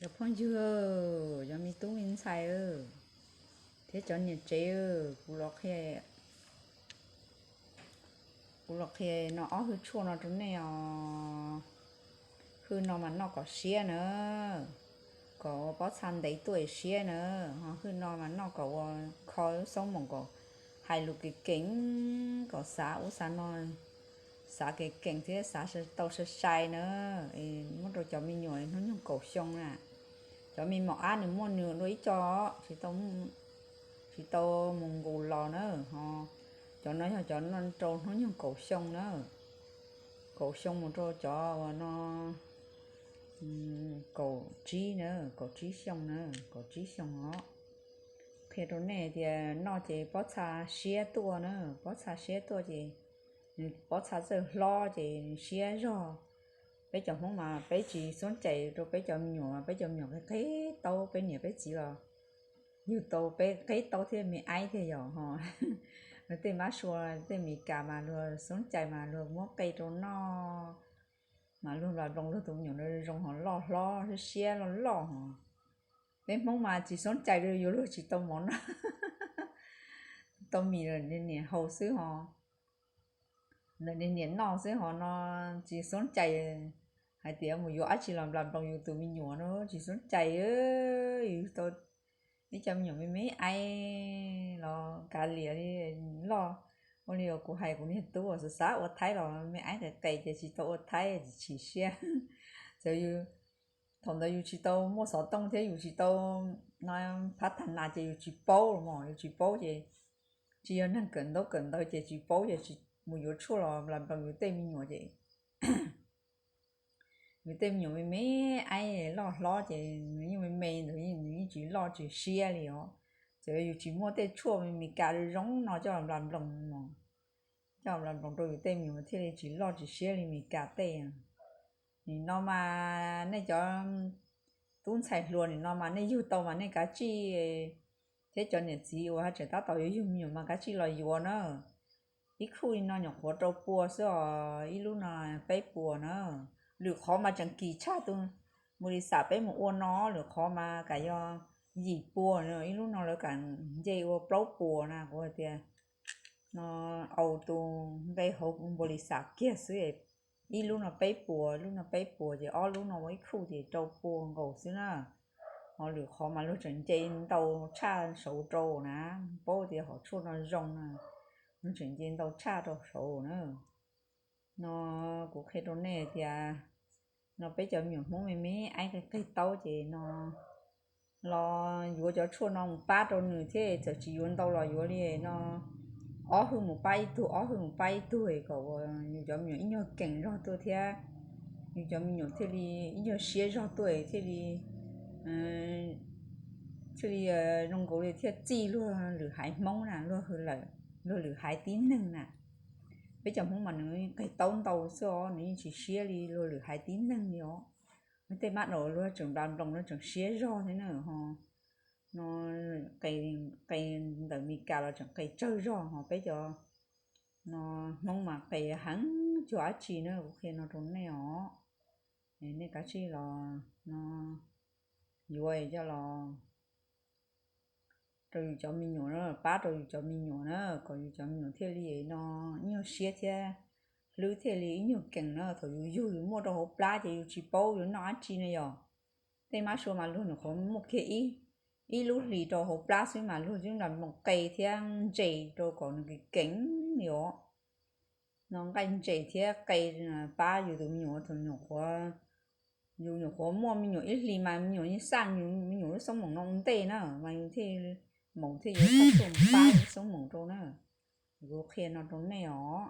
Cov phooj ywg, cov me tub me ntxhais thiab cov niam tsev, kuv los qhia, kuv los qhia no ob hwj tshuaj no rau nej os. Hwj no mas noj kom siab na, kom ua pob txha ntev tuaj siab na. Ho hwj no mas noj kom ua kho xoob moos, kom hais lus kev keem, kom xav ub xav no, xav kev keem thiab xav tau sai sai na. Muab rau cov me nyuam hnub nyoog kaum xyoo na. Cov me mos ab nws muaj nws dua ib co, tsis tau mus nqus los na. Ho cov no yog cov noj rau hnub nyoog kaum xyoo na, kaum xyoo mus rau cov uas no kaum tsib na, kaum tsib xyoo na, kaum tsib xyoo os. Qhia rau nej tias noj ces pob txha siab tuaj na, pob txha siab tuaj ces nws pob txha txawj hlob ces siab zog. Peb cov Hmoob mas peb tsis xub cais rau peb cov me nyuam, peb cov me nyuam qe qe taub, peb niam peb txiv los yug tau peb qe taub thiab me aib tiag yom. Ho tej mab sua tej Meskas mas luag xub cais mas luag muab qe rau noj, mas luag nplas nploos luag tus me nyuam zoo ho loj hlob siab loj loj ho. Peb Hmoob mas tsis xub cais rau yuav luag tsis tau mov noj, tau mis niam haus xwb ho, niam noj xwb ho no, tsis xub cais hais tias mus yuav dab tsi los nplas nploos yus tus me nyuam no tsis xub cais. Yus tau ib co me nyuam me me aib los kav liam li loj, ua li uas kuv hais kuv niag tub uas xav xav ua thaib los me aib qe qe ces tsis tau ua thaib, chim siab. Txawm yus, thaum ntawd yus tsis tau muaj xov tooj thiab yus tsis tau no, phab tag nas ces yus tsis paub los mas, yus tsis paub ces tsis yog neeg kawm ntaub kawm ntawv ces tsis paub ces mus yuav tshuaj los nplas nploos yus tej me nyuam ces yus tej me nyuam me me aib loj hlob ces nws yeej me me ntawd, nws yeej tsis loj tsis siab li os. Txawm yus tsis muaj tej tshuaj Meskas zoo no coj los nplas nploos, coj los nplas nploos rau yus tej me nyuam thiaj li tsis loj tsis siab li Meskas tej. Nim no mas nej cov tub ntxhais hluas nim no mas nej yug tau mas nej kav tsij, thiab cov niam txiv uas haj tseem tab tom yuav yug me nyuam mas kav tsij los yuav na. Ib khub li no nyuam qhuav rau pua xwb os, ib lub no peb puas na. Lwm qhov mas tseem kim tshaj tus npaus lis xas peb mus ua no, lwm qhov mas kam yog yim pua, ib lub no lawv kam nce ua plaub puas na. Kuv hais tias no, au tus nqe hauv npaus lis xas kiag xwb. Ib lub no peb puas, lub no peb puas ces ob lub no ua ib khub ces rau pua nkaus xwb na. Ho lwm qhov mas luag tseem nce ntau tshaj saud rau na, paub tias hom tshuaj no zoo na, luag tseem nce ntau tshaj rau saud na. No kuv qhia rau nej tias no peb cov me nyuam Hmoob me me aib qig taub ces no los yuav cov tshuaj no mus pab rau nws thiab, txawm tsis yuav ntau los yuav li no ob hwj mus pab ib tug, ob hwj mus pab ib tug kom yus cov me nyuam ib nyuag keem zog tuaj thiab, yus cov me nyuam thiaj li ib nyuag siab zog tuaj thiaj li thiaj li zoo nkaus li thiaj txij luag lwm haiv Hmoob na, luag lwm haiv tib neeg na. Peb cov Hmoob mas nws qig taub ntau xwb os, nws yeej tsis siab li luag lwm haiv tib neeg li os. Tej mab daum luag tseem nplas nploos luag tseem siab zog thiab na ho. No qe ntawm Meskas los tseem qe tsawg zog ho peb cov no Hmoob mas qe heev cuag dab tsi na, kuv qhia no rau nej os. Nej kav tsij los no yuav coj los rau yus cov me nyuam na, pab rau yus cov me nyuam na, kom yus cov me nyuam thiaj li no ib nyuag siab thiab hlwb thiaj li ib nyuag kees na. Thaum yus yug yus muaj rau hauv plab ces yus tsis paub yus noj dab tsi na yom. Tej mab sua mas luag nyuam qhuav muaj kiag ib lub hlis rau hauv plab xwb mas luag twb nplas nploos qe thiab ntses rau kom nws kees kees li os. No nqaij ntses thiab qe pab yus tus me nyuam thaum nyuam qhuav, yus nyuam qhuav muaj me nyuam ib hlis mas me nyuam yeej xaj me nyuam lub xoob moos no ua ntej na mas yus thiaj, maum thiaj yuav txhaj tuaj mus pab lub xoob moos rau na. Kuv qhia no rau nej os.